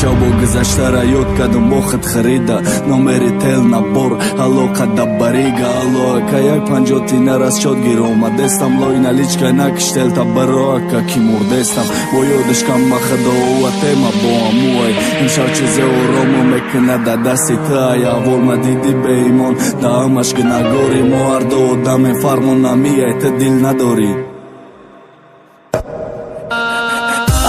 Имшаб бо гузаштара ёд кардам, бо худ харида номери тел набор алоқа да барига. Алло, ака, як панҷотина расчёт гир омадестам, лой наличка накиштелта баро, ака, ки мурдестам. Бо ёдашкам ба худо тема бо амуай имшаб чизе оромо мекунад да дасти ту. Ай аввол ма диди беимон, да ҳамаш гунаҳгори мо ҳарду одамем, фармон намияй, ту дил надорӣ.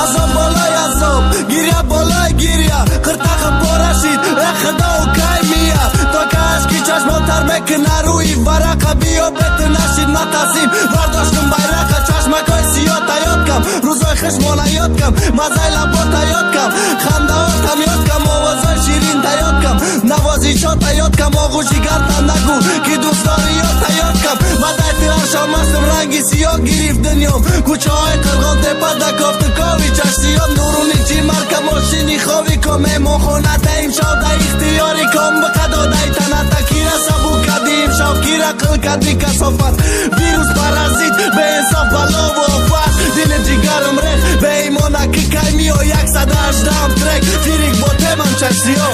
Азоб болои азоб, гиря болои гиря, қиртақа пора шид. Э худо, кай мия то кашки чашмотар мекуна рӯи варақа. Биё, бету нашид натасим, вардоштум байрақа. Чашмакои сиё таёд кам, рӯзои хушмона ёд кам, мазаи лабота ёд кам, хандаотам ёд кам, овозои ширин таёд кам, навозишота ёд кам, оғӯши гарта нагӯ, ки дӯстдориёта ёд кам. Бадай ту ҳар мастам, ранги сиёҳ гирифт дунём, кӯчаҳои Қирғон тепа да кофту кови чашсиём, дуруни чӣ марка мошини хови ком, меҳмонхоната имшаб да ихтиёри ком. Биқадодай таната, кира сабук кади имшаб, кира қил кади касофат, вирус, паразит, беинсоф, балову офат. Дили ҷигарам рех, беимона, ки кай миё 118-ам трек фирик бо темам чашсиё.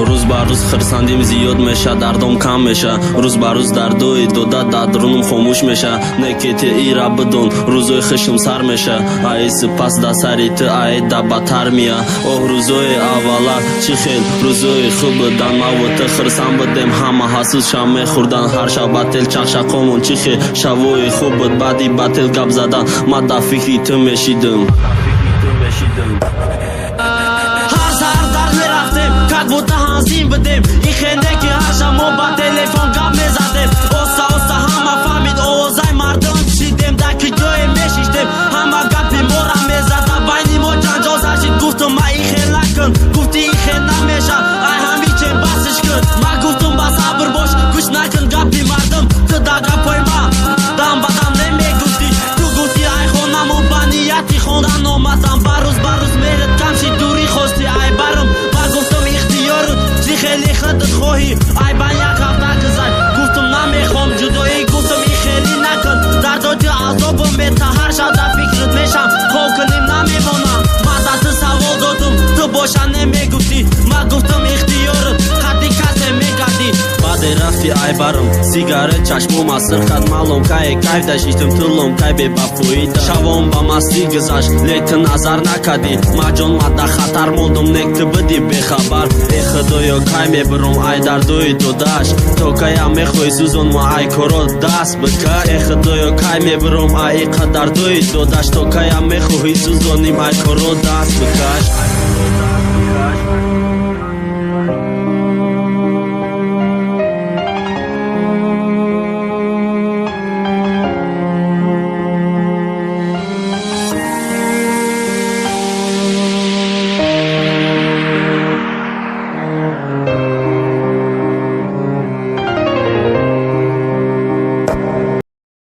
Рӯз ба рӯз хирсандим зиёд меша, дардом кам меша. Рӯз ба рӯз дардои дода дар дурунам хомӯш меша. Не ки ту ира бидон, рӯзои хишм сар меша. Аи сипас да сари ту аи да батар мия. Оҳ, рӯзои аввала чӣ хел рӯзои хуб будан. Маву ту хирсанд будем, ҳама ҳасуд шав мехӯрдан. Ҳар шаб бател чақчақомон чӣ хел шавои хуб буд. Баъди бател гап задан ма дар фикри ту мешидам. Ҳар саҳар дар мерафтем, как будто ҳанзин будем. Ин хенде ки ҳар шаб мо ба телефон гап мезадем. Оста оста ҳама фаҳмид, овозаи мардум шидем. Дар ки ҷое мешиштем, ҳама гапи мора мезада. Байни мо ҷанҷол сар шид. Гуфтум, ма ин хел накун, гуфти, ин хел намеша, ай ҳамичен басиш кун. Ма гуфтум, ба сабр бош, гӯш накун гапи мардум. Ту дар гапҳои ма дам ба дам немегуфтӣ. Ту гуфтӣ, ай хонаму ба нияти хондан омадам. Ба рӯз ба рӯз мерад кам шид, дурӣ хости ай барам. Ма гуфтум, ихтиёрут, чӣ хеле худат хоҳӣ. Ай ба як ҳафта гузашт, гуфтум, намехоҳам ҷудоӣ. Гуфтум, ин хеле накун, дардоти азобум мета. Ҳар шаб дар фикрат мешам, хоб кунем намемонам. Ма да ту савол додум, ту боша немегуфтӣ. Ма гуфтум, ихтиёрут, қадди касе мегардӣ. Баъде рафти ай барам, сигарет чашмома сирхат. Ман ломкае кайф дашиштам, ту ломкай бебафоида. Шавом ба мастӣ гузашт, лек ту назар накардӣ. Ма ҷон ма дар хатар мондум, нек ту бидӣ бехабар. Э худоё, кай мебурам ай дардои додаш? То каям мехоҳӣ сӯзон ма, ай коро даст бикаш? Э худоё, кай мебурам ай иқа дардои додаш? То каям мехоҳӣ сӯзоним, ай коро даст бикаш?